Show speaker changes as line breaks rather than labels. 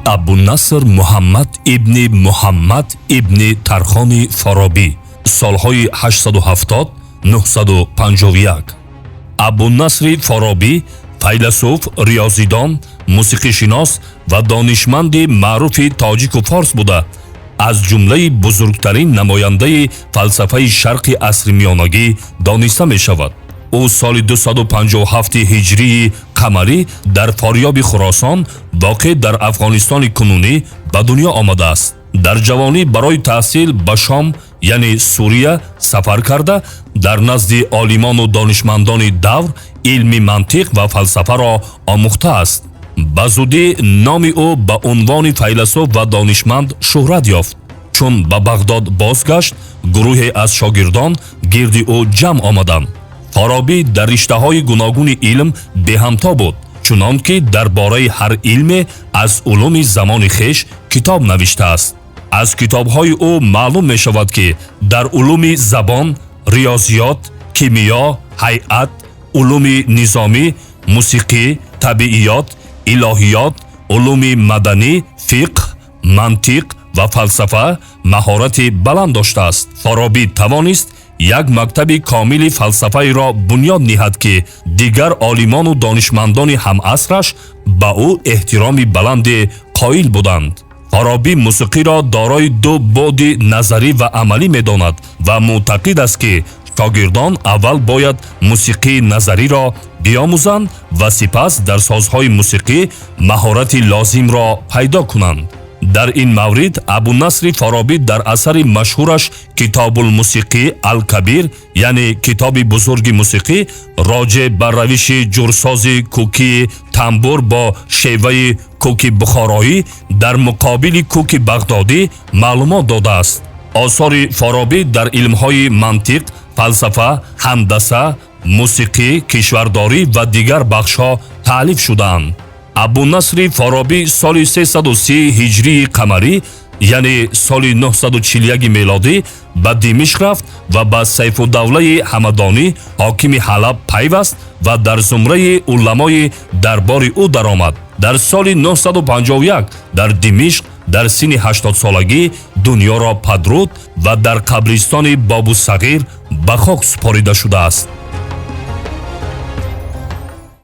Абунаср Муҳаммад ибни Муҳаммад ибни Тархони Форобӣ, солҳои 870 951. Абунасри Форобӣ файласуф, риёзидон, мусиқишинос ва донишманди маъруфи тоҷику форс буда, аз ҷумлаи бузургтарин намояндаи фалсафаи шарқи асри миёнагӣ дониста мешавад. Ӯ соли 257 ҳиҷрии қамарӣ дар Форёби Хуросон, воқеъ дар Афғонистони кунунӣ, ба дунё омадааст. Дар ҷавонӣ барои таҳсил ба Шом, яъне Сурия, сафар карда, дар назди олимону донишмандони давр илми мантиқ ва фалсафаро омӯхтааст. Ба зудӣ номи ӯ ба унвони файласуф ва донишманд шӯҳрат ёфт. Чун ба Бағдод бозгашт, гурӯҳе аз шогирдон гирди ӯ ҷамъ омаданд. Форобӣ дар риштаҳои гуногуни илм беҳамто буд, чунон ки дар бораи ҳар илме аз улуми замони хеш китоб навиштааст. Аз китобҳои ӯ маълум мешавад, ки дар улуми забон, риёзиёт, кимиё, ҳайат, улуми низомӣ, мусиқӣ, табииёт, илоҳиёт, улуми маданӣ, фиқҳ, мантиқ ва фалсафа маҳорати баланд доштааст. Форобӣ тавонист як мактаби комили фалсафаеро бунёд ниҳад, ки дигар олимону донишмандони ҳамасраш ба ӯ эҳтироми баланде қоил буданд. Форобӣ мусиқиро дорои ду буъди назарӣ ва амалӣ медонад ва мӯътақид аст, ки шогирдон аввал бояд мусиқии назариро биомӯзанд ва сипас дар созҳои мусиқӣ маҳорати лозимро пайдо кунанд. Дар ин маврид Абунасри Форобӣ дар асари машҳураш «Китобулмусиқӣ Алкабир», яъне Китоби бузурги мусиқӣ, роҷеъ ба равиши ҷурсози кӯкии тамбур бо шеваи кӯки бухороӣ дар муқобили кӯки бағдодӣ маълумот додааст. Осори Форобӣ дар илмҳои мантиқ, фалсафа, ҳандаса, мусиқӣ, кишвардорӣ ва дигар бахшҳо таълиф шудаанд. Абунасри Форобӣ соли 330 ҳиҷрии қамарӣ, яъне соли 941 мелодӣ, ба Димишқ рафт ва ба Сайфудавлаи Ҳамадонӣ, ҳокими Ҳалаб, пайваст ва дар зумраи уламои дарбори ӯ даромад. Дар соли 951 дар Димишқ дар синни 80-солагӣ дунёро падруд ва дар қабристони Бобусағир ба хок супорида шудааст.